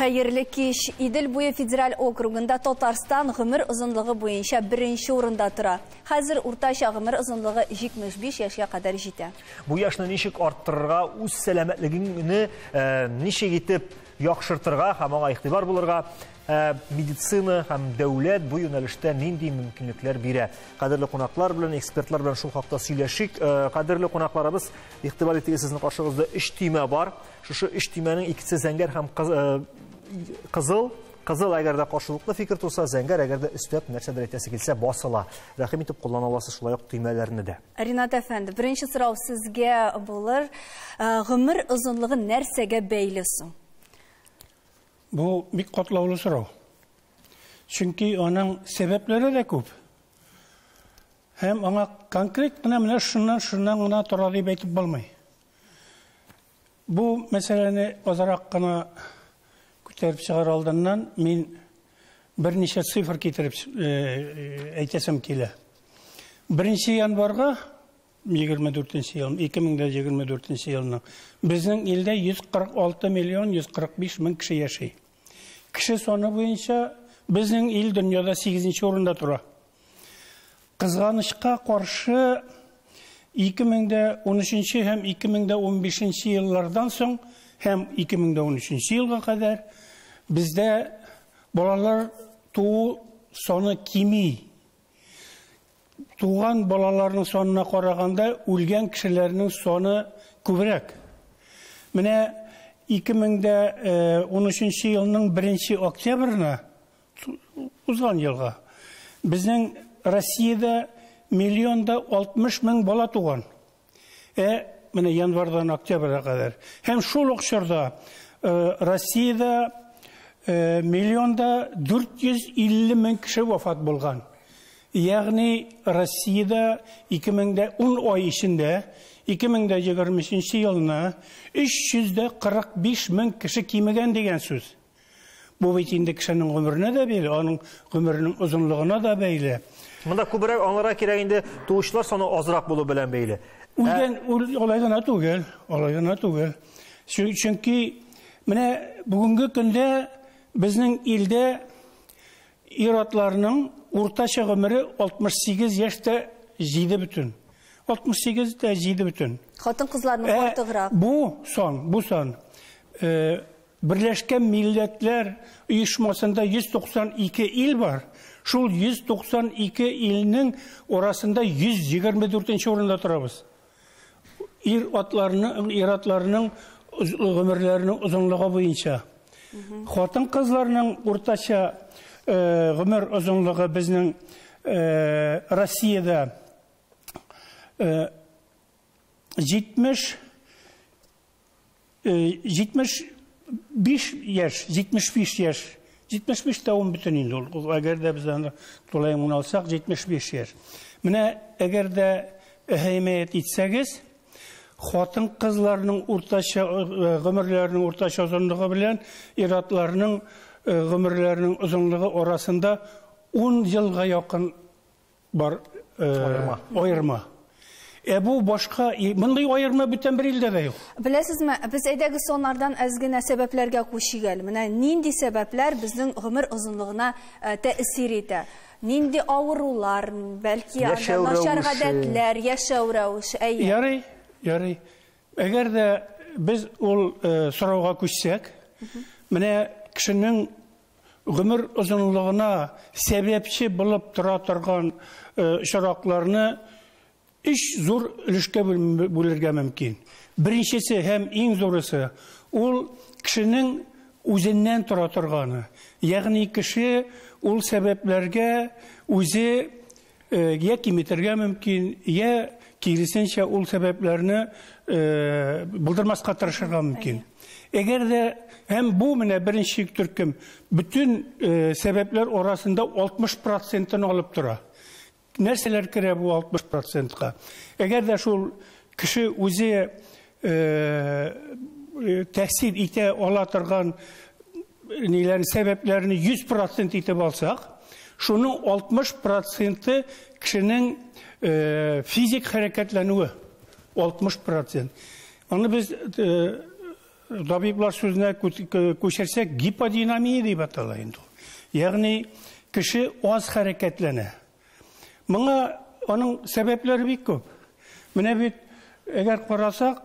Хәерле кич. Идел буе федераль округында Татарстан гомер озынлыгы буенча беренче урында тора. Хәзер уртача гомер озынлыгы 75 яшькә кадәр җитә. Бу яшьне ничек арттырырга, үз сәламәтлегеңне ничек итеп яхшыртырга һәм аңа игътибар булырга, медицина һәм дәүләт бу юнәлештә нинди мөмкинлекләр бирә? Кадерле кунаклар белән, экспертлар белән шул хакта сөйләшик. Кадерле кунакларыбыз, игътибар итегез, сезнең каршыгызда 3 төймә бар. Шушы 3 төймәнең икесе зәңгәр һәм кызыл. Кызыл әгәр дә каршылыклы фикер туса, зәңгәр әгәр дә өстәп нәрсәдер әйтәсе килсә басыла. Рәхим итеп куллана аласыз шулай ук төймәләрне дә. Ринат әфәнде, беренче сорау сезгә булыр. Гомер озынлыгы нәрсәгә бәйле соң? Бу бик катлаулы сорау. Чөнки аның сәбәпләре дә күп. Һәм аңа конкрет кына менә шуннан гына тора дип әйтеп булмый. Бу мәсьәләне азрак кына күтәреп чыгар алдыннан мин берничә цифр китереп әйтәсем килә. 1 январьга 24 ел, 2024 елның безнең илдә 146 миллион 145 мең кеше яши. Кеше саны буенча безнең ил дөньяда 8 урында тора. Кызганычка каршы 2013 һәм 2015 еллардан соң һәм 2013 елга кадәр бездә балалар туу саны кими. Туган балаларның санына караганда үлгән кешеләрнең саны күбрәк. Менә 2013 елның 1 октябренә, узган елга, безнең Россиядә 1 060 000 бала туган. Менә январьдан октябрьгә кадәр. Һәм шул ук чорда Россиядә 1 450 000 кеше вафат булган. Ягъни Россиядә 2010 ай эчендә 2023 елны 345 мең кеше кимегән дигән сүз. Бу бит инде кешенең гомеренә дә бәйле, аның гомеренең озынлыгына да бәйле. Монда күбрәк аңларга кирәк инде, туучылар саны азрак булу белән бәйле. Үлгән, алай гына түгел, алай гына түгел. Чөнки менә бүгенге көндә безнең илдә ир-атларның уртача гомере 68 яшьтә 7 бөтен. 68 тә 7 бөтен. Хатын-кызларның артыграк. Бу сан, Берләшкән Милләтләр Оешмасында 192 ил бар. Шул 192 илнең арасында 124 урында торабыз. Ир-атларның гомерләренең озынлыгы буенча. Хатын-кызларның уртача гомер озынлыгы безнең Россиядә 75 яшь, 75 яшь, 75 тә 10 бөтен инде ул. Әгәр дә без аны тулаем гына алсак, 75 яшь. Менә әгәр дә әһәмият итсәгез, хатын-кызларның уртача гомерләренең уртача озынлыгы белән ир-атларның гомерләренең озынлыгы арасында 10 елга якын бар аерма. Бу башка, мондый аерма бүтән бер илдә дә юк. Беләсезме, без әйдәге соннардан әз генә сәбәпләргә күчик әле. Менә нинди сәбәпләр безнең гомер озынлыгына тәэсир итә? Нинди авырулар, бәлки начар гадәтләр, яшәү рәвеше, әйе. Ярый, ярый. Әгәр дә без ул сорауга күчсәк, менә кешенең гомер озынлыгына сәбәпче булып тора торган очракларны өч зур өлешкә бүлергә мөмкин. Беренчесе һәм иң зурысы ул кешенең үзеннән тора торганы. Ягъни кеше ул сәбәпләргә үзе я киметергә мөмкин, я киресенчә ул сәбәпләрне булдырмаска тырышырга мөмкин. Әгәр дә һәм бу менә беренче төркем бөтен сәбәпләр арасында 60%-ын алып тора. Нәрсәләр керә бу 60%-ка? Әгәр дә шул кеше үзе тәэсир итә ала торган ниләрне, сәбәпләрне 100% итеп алсак, шуның 60% кешенең физик хәрәкәтләнүе. 60%. Аны без табиблар сүзенә күчерсәк, гиподинамия дип атала инде. Ягъни кеше аз хәрәкәтләнә. Моңа аның сәбәпләре бик күп. Менә бит әгәр карасак,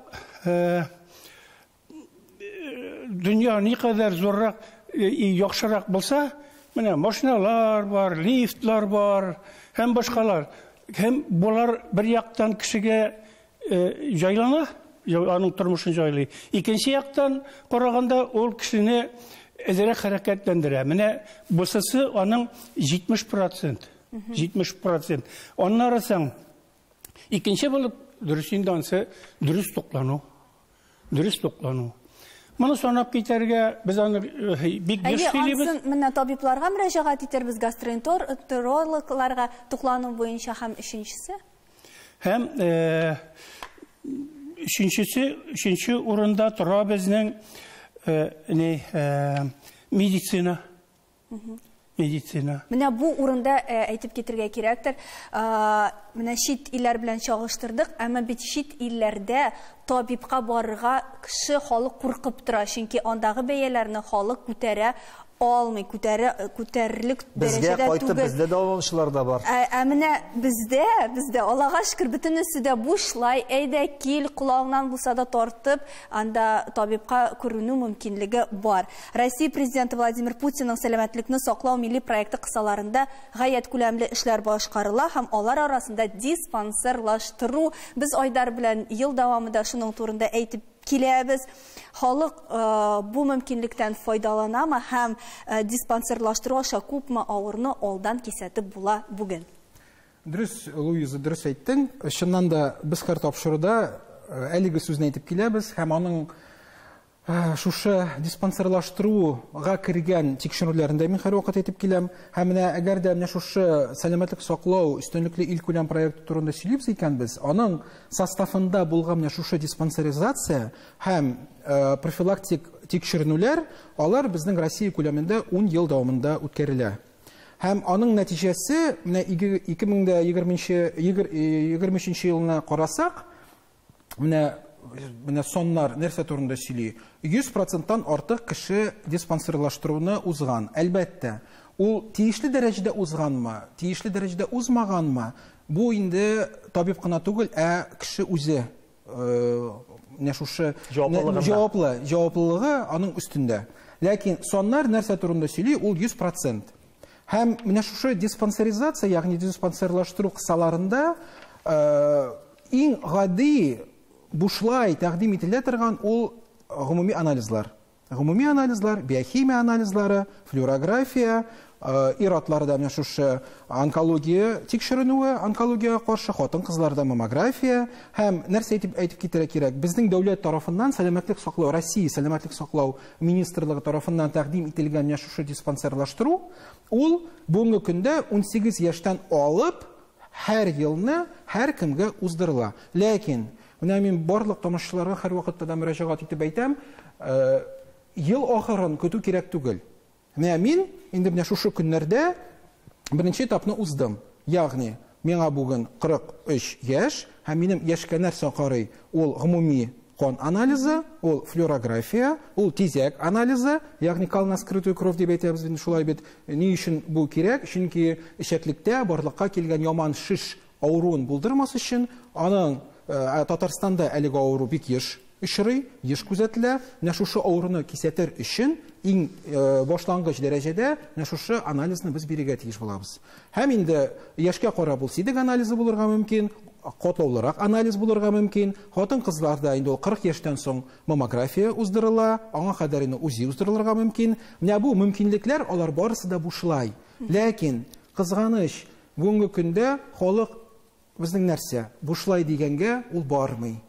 дөнья никадәр зуррак, яхшырак булса, менә машиналар бар, лифтлар бар һәм башкалар. Һәм болар бер яктан кешегә җайлана, аның тормышын җайлый. Икенче яктан караганда ул кешене әзрәк хәрәкәтләндерә. Менә бусысы аның 70%. 70%. Аннары соң икенче булып дөрес инде ансы дөрес туклану. Дөрес туклану. Моны санап китәргә без аны бик еш сөйлибез. Әйе, менә табибларга мөрәҗәгать итәрбез, гастроэнтерологларга туклану буенча һәм өченчесе. Һәм өченчесе, өченче урында тора безнең медицина. Медицина. Менә бу урында әйтеп китергә кирәктер. Менә чит илләр белән чагыштырдык, әмма бит чит илләрдә табибка барырга кеше халык куркып тора, чөнки андагы бәяләрне халык күтәрә алмый, күтәрерлек дәрәҗәдә түгел. Безгә кайтып бездә дәваланучылар да бар. Ә менә бездә, Аллага шөкер, бөтенесе дә бушлай, әйдә кил, колагыңнан булса да тартып, анда табибка күренү мөмкинлеге бар. Россия президенты Владимир Путинның сәламәтлекне саклау милли проекты кысаларында гаять күләмле эшләр башкарыла һәм алар арасында диспансерлаштыру. Без Айдар белән ел дәвамында шуның турында әйтеп киләбез. Халык бу мөмкинлектән файдаланамы һәм диспансерлаштыру аша күпме авырны алдан кисәтеп була бүген? Дөрес, Луиза, дөрес әйттең. Чыннан да без һәр тапшыруда әлеге сүзне әйтеп киләбез һәм аның шушы диспансерлаштыруга кергән тикшерүләрендә мин һәрвакыт әйтеп киләм. Һәм менә әгәр дә менә шушы сәламәтлек саклау өстенлекле илкүләм проекты турында сөйлибез икән без, аның составында булган менә шушы диспансеризация һәм профилактик тикшеренүләр, алар безнең Россия күләмендә 10 ел дәвамында үткәрелә. Һәм аның нәтиҗәсе менә 2023 елына карасак, менә соннар нәрсә турында сөйли? 100%-тан артык кеше диспансерлаштыруны узган. Әлбәттә, ул тиешле дәрәҗәдә узганмы, тиешле дәрәҗәдә узмаганмы, бу инде табиб кына түгел, ә кеше үзе менә шушы җаваплылыгы аның өстендә. Ләкин соннар нәрсә турында сөйли? Ул 100%. Һәм менә шушы диспансеризация, ягъни диспансерлаштыру кысаларында иң гади бушлай тәкъдим ителә торган ул гомуми анализлар. Гомуми анализлар, биохимия анализлары, флюорография, ир-атларда менә шушы онкология тикшеренүе, онкологияга каршы, хатын-кызларда маммография һәм нәрсә әйтеп китәргә кирәк? Безнең дәүләт тарафыннан сәламәтлек саклау, Россия сәламәтлек саклау министрлыгы тарафыннан тәкъдим ителгән менә шушы диспансерлаштыру, ул бүгенге көндә 18 яшьтән алып һәр елны һәр кемгә уздырыла. Ләкин менә мин барлык тамашачыларга һәрвакытта да мөрәҗәгать итеп әйтәм, ел ахырын көтү кирәк түгел. Менә мин инде менә шушы көннәрдә беренче этапны уздым. Ягъни миңа бүген 43 яшь һәм минем яшькә нәрсә карый? Ул гомуми кан анализы, ул флюорография, ул тизәк анализы, ягъни кал на скрытую кровь дип әйтәбез инде шулай бит. Ни өчен бу кирәк? Чөнки эчәклектә барлыкка килгән яман шеш авыруын булдырмас өчен, аның Татарстанда әлеге авыру бик еш очрый, еш күзәтелә. Менә шушы авыруны кисәтер өчен иң башлангыч дәрәҗәдә менә шушы анализны без бирергә тиеш булабыз. Һәм инде яшькә карап ул сидек анализы булырга мөмкин, катлаулырак анализ булырга мөмкин. Хатын-кызларда инде ул 40 яшьтән соң маммография уздырыла, аңа кадәр инде УЗИ уздырылырга мөмкин. Менә бу мөмкинлекләр алар барысы да бушлай. Ләкин кызганыч, бүгенге көндә халык безнең нәрсә? Бушлай дигәнгә ул бармый.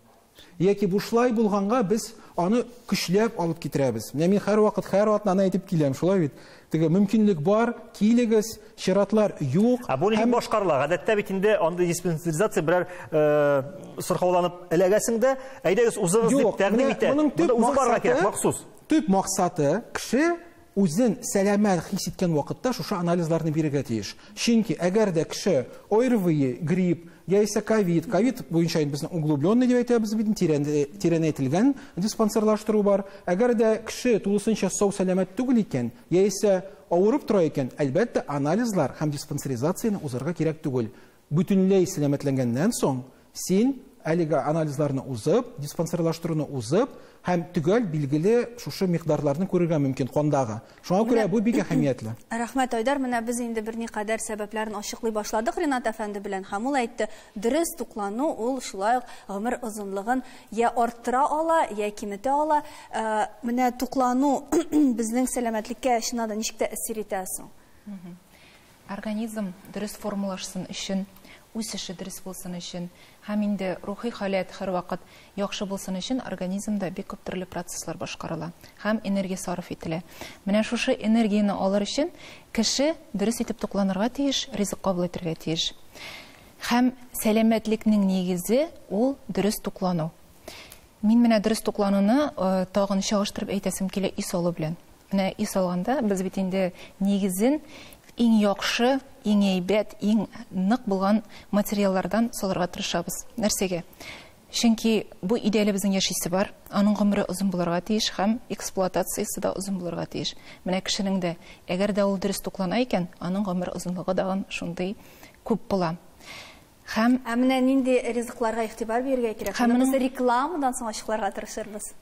Яки бушлай булганга без аны көчләп алып китерәбез. Менә мин һәрвакыт, һәр атнаны әйтеп киләм, шулай бит. Теге мөмкинлек бар, килегез, чиратлар юк. Ә бу ничек башкарыла? Гадәттә бит инде андый диспансеризация берәр сырхауланып эләгәсең дә, әйдәгез узыгыз дип тәкъдим итә. Монда үзе барырга кирәк, махсус. Төп максаты кеше үзен сәламәт хис иткән вакытта шушы анализларны бирергә тиеш. Чөнки әгәр дә кеше ОРВИ, грипп, яисә ковид, ковид буенча инде безнең углубленный дип әйтәбез бит, тирәнәйтелгән диспансерлаштыру бар. Әгәр дә кеше тулысынча сау сәламәт түгел икән, яисә авырып тора икән, әлбәттә, анализлар һәм диспансеризацияне узарга кирәк түгел. Бөтенләй сәламәтләнгәннән соң син әлеге анализларны узып, диспансерлаштыруны узып һәм төгәл билгеле шушы микъдарларны күрергә мөмкин кандагы. Шуңа күрә бу бик әһәмиятле. Рәхмәт, Айдар, менә без инде берникадәр сәбәпләрен ачыклый башладык Ринат әфәнде белән, һәм ул әйтте, дөрес туклану ул шулай ук гомер озынлыгын я арттыра ала, я киметә ала. Менә туклану безнең сәламәтлеккә чыннан да ничек тәэсир итә соң? Организм дөрес формалашсын өчен, үсеше дөрес булсын өчен, һәм инде рухи халәт һәрвакыт яхшы булсын өчен организмда бик күп төрле процесслар башкарыла һәм энергия сарыф ителә. Менә шушы энергияне алыр өчен кеше дөрес итеп тукланырга тиеш, ризык кабул итәргә тиеш. Һәм сәламәтлекнең нигезе ул дөрес туклану. Мин менә дөрес туклануны тагын чагыштырып әйтәсем килә ис алу белән. Менә ис алганда без бит инде нигезен иң яхшы, иң әйбәт, иң нык булган материаллардан салырга тырышабыз. Нәрсәгә? Чөнки бу өйдә әле безнең яшисе бар, аның гомере озын булырга тиеш һәм эксплуатациясе дә озын булырга тиеш. Менә кешенең дә, әгәр дә ул дөрес туклана икән, аның гомер озынлыгы дагын шундый күп була. Һәм Ә менә нинди ризыкларга игътибар бирергә кирәк? Һәм Моны без моның рекламадан соң ачыкларга тырышырбыз.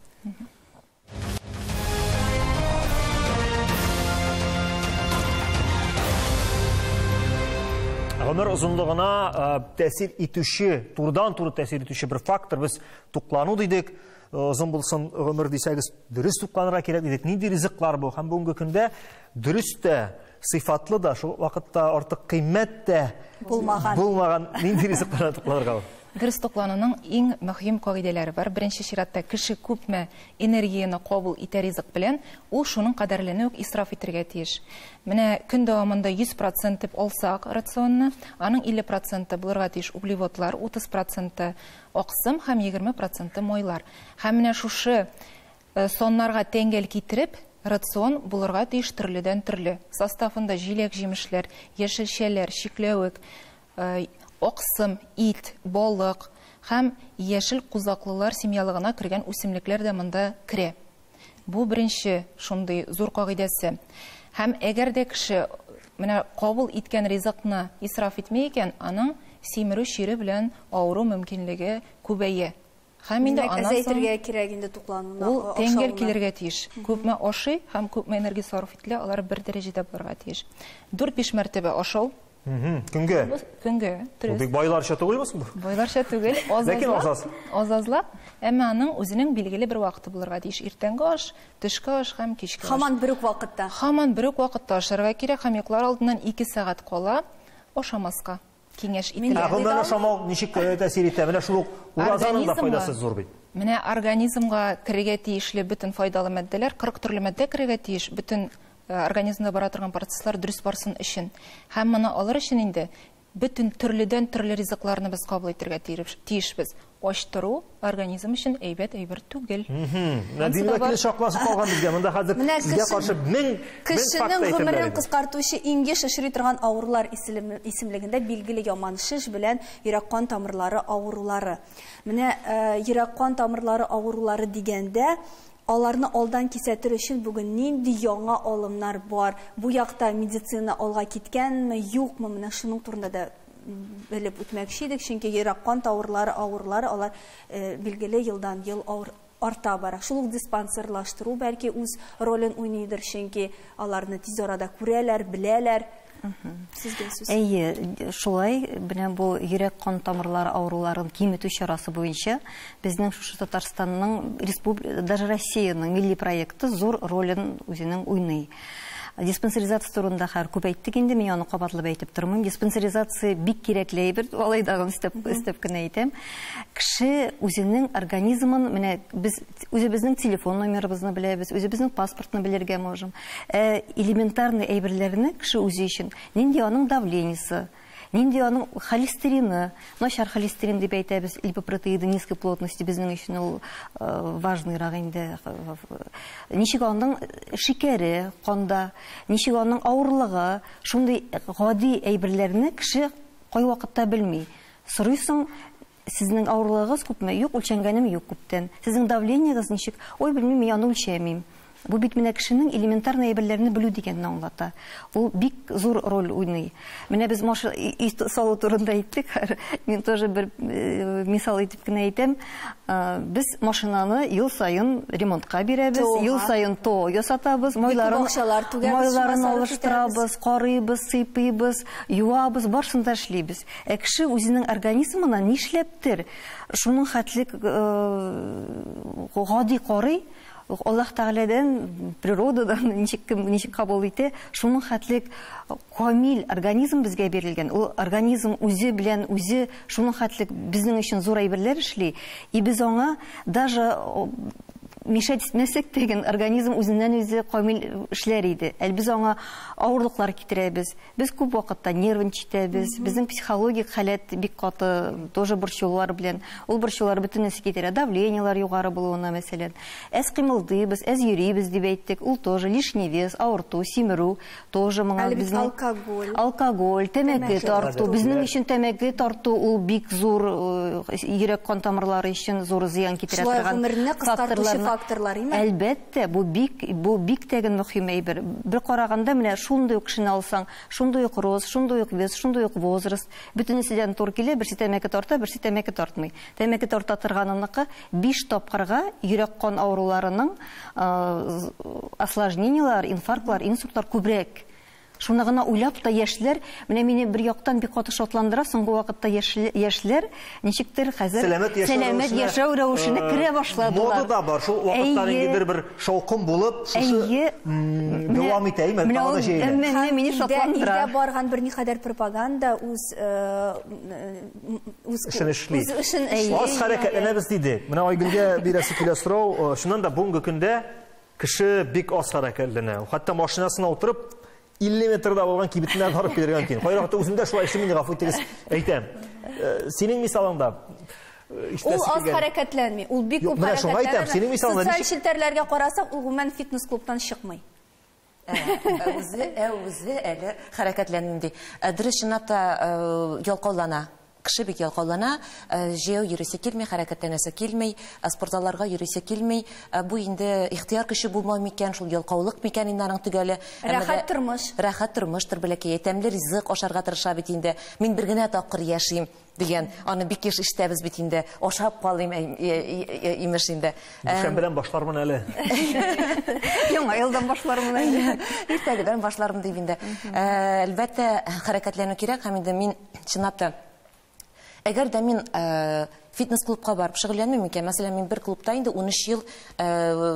Гомер озынлыгына тәэсир итүче, турыдан-туры тәэсир итүче бер фактор без туклану дидек. Озын булсын гомер дисәгез, дөрес тукланырга кирәк дидек. Нинди ризыклар бу? Һәм бүгенге көндә дөрес тә, сыйфатлы да, шул вакытта артык кыйммәт тә булмаган. Булмаган нинди ризыкларга тукланырга? Дөрес туклануның иң мөһим кагыйдәләре бар. Беренче чиратта кеше күпме энергияне кабул итә ризык белән, ул шуның кадәрлене үк исраф итәргә тиеш. Менә көн дәвамында 100% дип алсак рационны, аның 50% булырга тиеш углеводлар, 30% аксым һәм 20% майлар. Һәм менә шушы соннарга тәңгәл китереп, рацион булырга тиеш төрледән төрле. Составында җиләк-җимешләр, яшелчәләр, чикләвек, аксым, ит, балык һәм яшел кузаклылар семьялыгына кергән үсемлекләр дә монда керә. Бу беренче шундый зур кагыйдәсе. Һәм әгәр дә кеше менә кабул иткән ризыкны исраф итми икән, аның симерү чире белән авыру мөмкинлеге күбәя. Һәм инде Димәк, аннан соң әзәйтергә кирәк инде туклануны, ул тәңгәл ашауны. килергә тиеш. Күпме ашый һәм күпме энергия сарыф ителә, алар бер дәрәҗәдә булырга тиеш. 4-5 мәртәбә ашау. Көнгә? Көнгә, дөрес. Бу бик байларча түгелме соң бу? Байларча түгел, аз Ләкин азлап, аз-аз. аз-азлап, әмма аның үзенең билгеле бер вакыты булырга тиеш. Иртәнге аш, төшке аш һәм кичке аш. Һаман бер үк вакытта. Һаман бер үк вакытта ашарга кирәк һәм йоклар алдыннан 2 сәгать кала ашамаска киңәш ителә. Ә гомумән ашамау ничек тәэсир итә? Менә шул ук уразаның да файдасы зур бит. Менә организмга керергә тиешле бөтен файдалы матдәләр, 40 төрле матдә керергә тиеш, бөтен организмда бара торган процесслар дөрес барсын өчен. Һәм моны алыр өчен инде бөтен төрледән төрле ризыкларны без кабул итәргә тиешбез. Ач тору организм өчен әйбәт әйбер түгел. Менә Ансы дин да вәкиле бар. шаклашып калган безгә. Монда хәзер Менә сезгә каршы мең факт кешенең әйтәләр гомерен инде. кыскартучы иң еш очрый торган авырулар исемлегендә билгеле яман шеш белән йөрәк-кан тамырлары авырулары. Менә йөрәк-кан тамырлары авырулары дигәндә, аларны алдан кисәтер өчен бүген нинди яңа алымнар бар? Бу якта медицина алга киткәнме, юкмы? Менә шуның турында да белеп үтмәкче идек, чөнки йөрәк-кан тамырлары авырулары алар билгеле елдан ел арта бара. Шул ук диспансерлаштыру бәлки үз ролен уйныйдыр, чөнки аларны тиз арада күрәләр, беләләр. Сезгә сүз. Әйе, шулай, менә бу йөрәк-кан тамырлары авыруларын киметү чарасы буенча безнең шушы Татарстанның, даже Россиянең милли проекты зур ролен үзенең уйный. Диспансеризация турында хәзер күп әйттек инде, мин аны кабатлап әйтеп тормыйм. Диспансеризация бик кирәкле әйбер, алай дагын өстәп кенә әйтәм. Кеше үзенең организмын, менә без үзебезнең телефон номерыбызны беләбез, үзебезнең паспортны белергә можем. Элементарный әйберләрне кеше үзе өчен, нинди аның давлениесе, Нинди аның холестерины, начар холестерин дип әйтәбез, липопротеиды низкой плотности безнең өчен ул важныйрак инде. Ничек аның шикәре канда, ничек аның авырлыгы, шундый гади әйберләрне кеше кайвакытта белми. Сорыйсың, сезнең авырлыгыгыз күпме? Юк, үлчәнгәнем юк күптән. Сезнең давлениегез ничек? Ой, белмим, мин аны үлчәмим. Бу бит менә кешенең элементарный әйберләрне белү дигәнне аңлата. Ул бик зур роль уйный. Менә без өй салу турында әйттек. Мин тоже бер мисал итеп кенә әйтәм. Без машинаны ел саен ремонтка бирәбез, ел саен ТО ясатабыз, майларын алыштырабыз, карыйбыз, сыйпыйбыз, юабыз, барысын да эшлибез. Ә кеше үзенең организмына нишләптер шуның хәтле гади карый, Аллаһ Тәгаләдән, природадан ничек кем ничек кабул итә, шуның хәтле камил организм безгә бирелгән. Ул организм үзе белән үзе шуның хәтле безнең өчен зур әйберләр эшли. И без аңа даже мешать итмәсәк дигән организм үзеннән үзе камил эшләр иде. Әле без аңа авырлыклар китерәбез. Без күп вакытта нервничать, безнең психологик халәт бик каты, тоже борчулар белән. Ул борчулар бөтенесе китерә, давлениелар югары булуына, мәсәлән. Әз кыймылдыйбыз, әз йөрибез дип әйттек. Ул тоже лишний вес, авырту, симерү, тоже моңа безнең алкоголь. Алкоголь, тәмәке тарту. Безнең өчен тәмәке тарту ул бик зур йөрәк кан тамырлары өчен зур зыян китерә торган. Гомерне кыскартучы факторлар, име? Әлбәттә, бу бик тәген мөһим әйбер. Бер караганда менә шундый ук кешене алсаң, шундый ук рост, шундый ук вес, шундый ук возраст, бөтенеседән тур килә, берсе тәмәке тарта, берсе тәмәке тартмый. Тәмәке тарта торганыныкы 5 тапкырга йөрәк кан авыруларының осложнениелар, инфарктлар, инсультлар күбрәк. Шуны гына уйлап та яшьләр, менә мине бер яктан бик каты шатландыра, соңгы вакытта яшьләр ничектер хәзер сәламәт яшәү рәвешенә керә башладылар. Мода да бар, шул вакытта ниндидер бер шаукым булып, шушы дәвам итә, әйме, тагы да җәелә. Менә мине шатландыра. Илдә барган берникадәр пропаганда үз эшен эшли. Аз хәрәкәтләнәбез диде. Менә Айгөлгә бирәсе килә сорау, чыннан да бүгенге көндә кеше бик аз хәрәкәтләнә. Хәтта машинасына утырып 50 метрда булган кибетенә барып килергә мөмкин. Кайвакытта үземдә шулай эшлим, мине гафу итегез, әйтәм. Синең мисалыңда ул аз хәрәкәтләнми, ул бик күп хәрәкәтләнә. Социаль челтәрләргә карасак, ул гомумән фитнес-клубтан чыкмый. Үзе әле хәрәкәтләнмим ди. Дөрес, чынлап та ялкаулана. Кеше бик ялкаулана, җәяү йөрисе килми, хәрәкәтләнәсе килми, спортзалларга йөрисе килми. Бу инде ихтыяр көче булмау микән, шул ялкаулык микән инде аның төгәле. Рәхәт тормыш. Рәхәт тормыштыр, бәләкәй. Тәмле ризык ашарга тырыша бит инде. Мин бер генә тапкыр яшим дигән, аны бик еш ишетәбез бит инде. Ашап калыйм имеш инде. Дүшәмбедән башлармын әле. Яңа елдан башлармын әле. Иртәгедән башлармын дип инде. Әлбәттә, хәрәкәтләнү кирәк һәм инде мин чынлап та әгәр дә мин фитнес-клубка барып шөгыльләнмим икән, мәсәлән, мин бер клубта инде 13 ел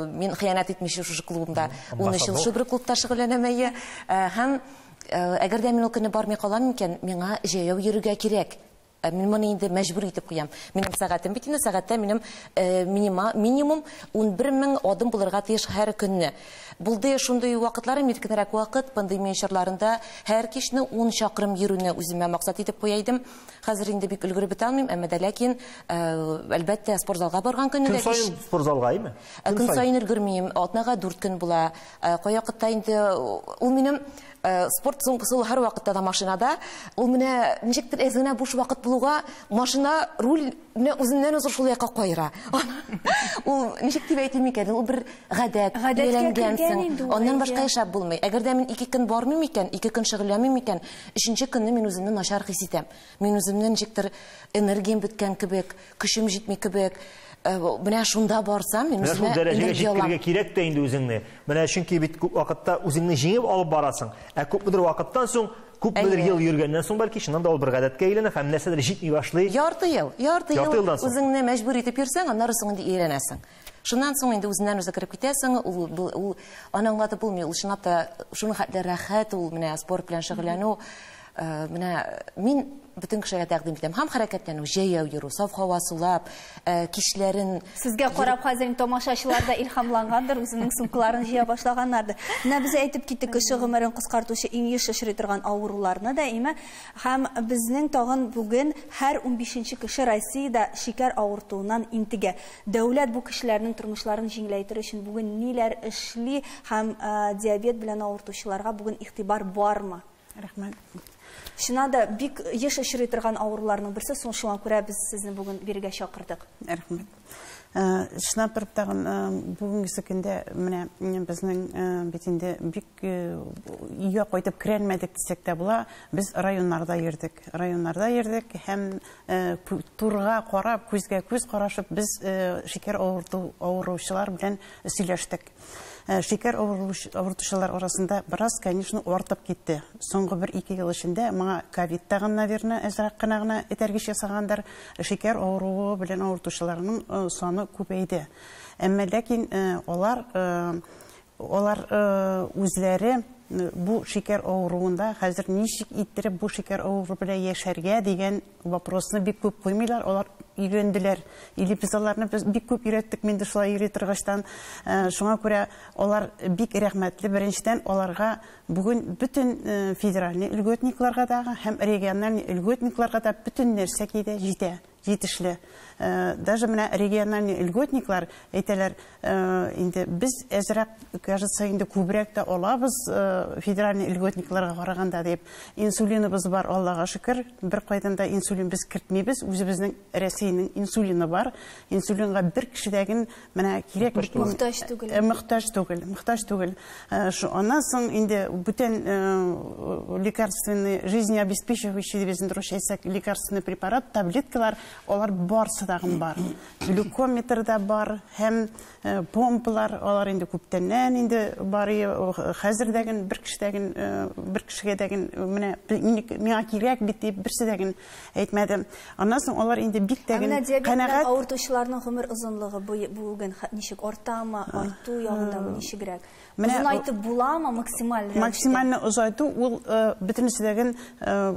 мин хыянәт итмичә шушы клубымда, 13 ел шул бер клубта шөгыльләнәм, әйе. Һәм әгәр дә мин ул көнне бармый калам икән, миңа җәяү йөрергә кирәк. Мин моны инде мәҗбүр итеп куям. Минем сәгатем бит инде, сәгатьтә минем минимум 11 мең адым булырга тиеш һәр көнне. Булды шундый вакытларым, иркенрәк вакыт, пандемия чорларында һәр кичне 10 чакрым йөрүне үземә максат итеп куя идем. Хәзер инде бик өлгереп бетә алмыйм, әмма дә ләкин, әлбәттә, спортзалга барган көнне дә Көн саен спортзалга, әйме? Көн саен өлгермим, атнага 4 көн була. Кай вакытта инде ул минем спорт сумкасы һәр вакытта да машинада. Ул менә ничектер әз генә буш вакыт булуга машина руль менә үзеннән үзе шул якка кайыра. Ул ничек дип әйтим икән, ул бер гадәт, ияләнгәнсең. Аннан башка яшәп булмый. Әгәр дә мин 2 көн бармыйм икән, 2 көн шөгыльләнмим икән, 3нче көнне мин үземне начар хис итәм. Мин үземне ничектер энергиям беткән кебек, көчем җитми кебек. Менә шунда барсам, мин үземә энергия алам. Дәрәҗәгә кирәк тә инде үзеңне. Менә чөнки бит күп вакытта үзеңне җиңеп алып барасың. Ә күпмедер вакыттан соң, күпмедер ел йөргәннән соң бәлки чыннан да ул бер гадәткә әйләнә һәм нәрсәдер җитми башлый. Ярты ел, ярты ел үзеңне мәҗбүр итеп йөрсәң, аннары соң инде өйрәнәсең. Шуннан соң инде үзеннән үзе кереп китәсең, ул аны аңлатып булмый, ул чынлап та шуның хәтле рәхәт ул менә спорт белән шөгыльләнү. Менә мин бөтен кешегә тәкъдим итәм. Һәм хәрәкәтләнү, җәяү йөрү, саф һава сулап, кичләрен. Сезгә карап хәзер тамашачылар да илһамлангандыр, үзенең сумкаларын җыя башлаганнардыр. Менә без әйтеп киттек, кеше гомерен кыскартучы иң еш очрый торган авыруларны да, име? Һәм безнең тагын бүген һәр 15нче кеше Россиядә шикәр авыртуыннан интегә. Дәүләт бу кешеләрнең тормышларын җиңеләйтер өчен бүген ниләр эшли һәм диабет белән авыртучыларга бүген игътибар бармы? Рәхмәт. Чыннан да бик еш очрый торган авыруларның берсе, шуңа күрә без сезне бүген бирегә чакырдык. Рәхмәт. Чынлап торып тагын бүгенге көндә менә безнең бит инде бик өйгә кайтып керәлмәдек дисәк тә була. Без районнарда йөрдек. Районнарда йөрдек һәм турга карап, күзгә күз карашып без шикәр авыручылар белән сөйләштек. Шикәр авыртучылар арасында бераз, конечно, артып китте. Соңгы 1-2 ел эчендә моңа ковид тагын, наверное, әзрәк кына этәргеч ясагандыр. Шикәр авыруы белән авыртучыларның саны күбәйде. Әмма ләкин алар үзләре бу шикәр авыруында хәзер ничек иттереп бу шикәр авыруы белән яшәргә дигән вопросны бик күп куймыйлар, алар өйрәнделәр. Или без аларны без бик күп өйрәттек, мин дә шулай йөри торгачтан. Шуңа күрә алар бик рәхмәтле. Беренчедән, аларга бүген бөтен федеральный льготникларга да һәм региональный льготникларга да бөтен нәрсә кидә җитә, җитешле. Даже менә региональный льготниклар әйтәләр, инде без әзрәк, кажется, инде күбрәк тә алабыз федеральный льготникларга караганда дип. Инсулиныбыз бар, Аллага шөкер, бер кайдан да инсулин без кертмибез, үзебезнең Россиянең инсулины бар. Инсулинга бер кешедәген менә кирәк мохтаҗ түгел. Мохтаҗ түгел, мохтаҗ түгел. Аннан соң инде бүтән лекарственный, жизнеобеспечивающий дип безнең русча әйтсәк, лекарственный препарат, таблеткалар, алар барсы тагын бар. Глюкометр да бар, һәм помпалар, алар инде күптәннән инде бар. Хәзердәген бер кешедәген, бер кешегә дәген менә миңа кирәк бит дип берсе дәген әйтмәде. Аннан соң алар инде бик тәген канәгать. Авыртучыларның гомер озынлыгы бүген ничек артамы, арту ягындамы, ничегрәк? Озынайтып буламы максималь рәвештә? Максимальны озайту ул бөтенесе дәген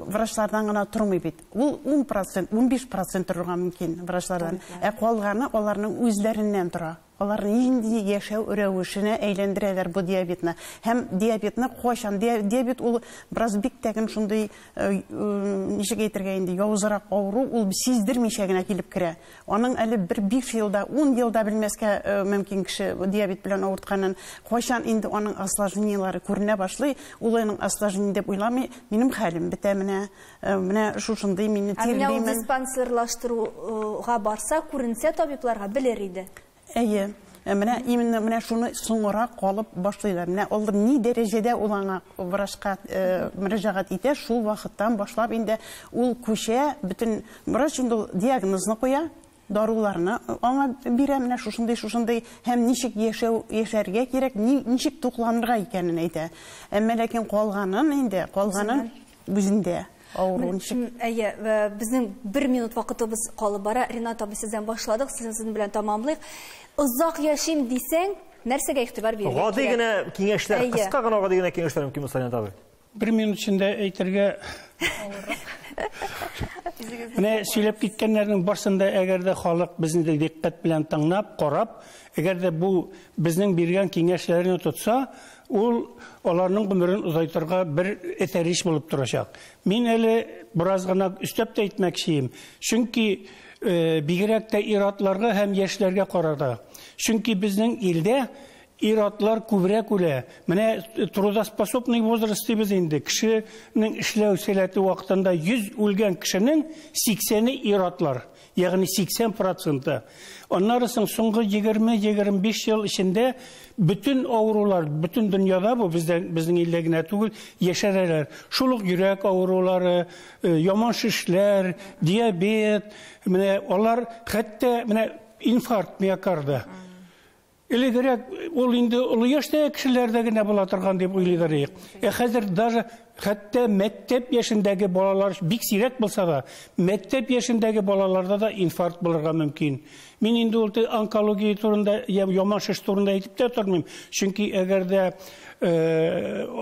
врачлардан гына тормый бит. Ул 10%, 15% торырга мөмкин врачлардан. Ә калганы аларның үзләреннән тора. Алар нинди яшәү рәвешенә әйләндерәләр бу диабетны. Һәм диабетны кайчан? Диабет ул бераз бик тәген шундый, ничек әйтергә инде, явызрак авыру, ул сиздермичә генә килеп керә. Аның әле бер 5 елда, 10 елда белмәскә мөмкин кеше диабет белән авыртканын. Кайчан инде аның осложнениеләре күренә башлый, ул аның осложнение дип уйламый, минем хәлем бетә менә, менә шушындый мине тирлимен. Ә менә ул диспансерлаштыруга барса, күренсә табибларга белер иде. Әйе, менә именно менә шуны соңрак калып башлыйлар. Менә ул ни дәрәҗәдә ул аңа врачка мөрәҗәгать итә, шул вакыттан башлап инде ул күчә, бөтен врач инде ул диагнозны куя, даруларны аңа бирә, менә шушындый, шушындый һәм ничек яшәү, яшәргә кирәк, ничек тукланырга икәнен әйтә. Әмма ләкин калганын инде, калганын үзендә. Әйе, безнең 1 минут вакытыбыз калып бара. Ринат абый, сездән башладык, сезнең белән тамамлыйк. Озак яшим дисәң, нәрсәгә игътибар бирергә кирәк? Гади генә киңәшләр, кыска гына гади генә киңәшләр мөмкин булса, Ринат абый. 1 минут эчендә әйтергә. Менә сөйләп киткәннәрнең барсында, әгәр дә халык безне дә дикъкать белән тыңлап, карап, әгәр дә бу безнең биргән киңәшләрне тотса, ул аларның гомерен озайтырга бер этәргеч булып торачак. Мин әле бераз гына өстәп тә әйтмәкчеем. Чөнки бигрәк тә ир-атларга һәм яшьләргә карата. Чөнки безнең илдә ир-атлар күбрәк үлә. Менә трудоспособный возраст дибез инде. Кешенең эшләү сәләте вакытында 100 үлгән кешенең 80-е ир-атлар, ягъни 80%. Аннары соң соңгы 20-25 ел эчендә бөтен авырулар, бөтен дөньяда бу безнең илдә генә түгел, яшәрәләр. Шул ук йөрәк авырулары, яман шешләр, диабет, менә алар хәтта менә инфаркт миокарда. Элегрәк ул инде олы яшьтәге кешеләрдә генә була торган дип уйлыйлар идек. Ә хәзер даже хәтта мәктәп яшендәге балалар бик сирәк булса да, мәктәп яшендәге балаларда да инфаркт булырга мөмкин. Мин инде ул онкология турында, я яман шеш турында әйтеп тә тормыйм. Чөнки әгәр дә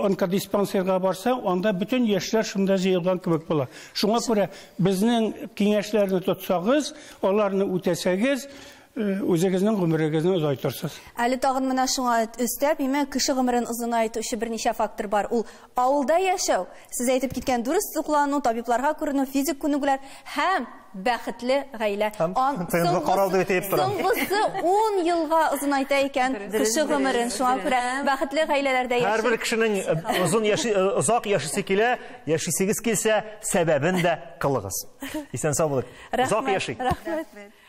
онкодиспансерга барсаң, анда бөтен яшьләр шунда җыелган кебек була. Шуңа күрә безнең киңәшләрне тотсагыз, аларны үтәсәгез, үзегезнең гомерегезне озайтырсыз. Әле тагын менә шуңа өстәп, имә кеше гомерен озынайтучы берничә фактор бар. Ул авылда яшәү, сез әйтеп киткән дөрес туклану, табибларга күренү, физик күнегүләр һәм бәхетле гаилә. Соңгысы 10 елга озынайта икән кеше гомерен. Шуңа күрә бәхетле гаиләләрдә яши. Һәрбер кешенең озак яшисе килә, яшисегез килсә, сәбәбен дә кылыгыз. Исән сау булыгыз. Озак яшик. Рәхмәт.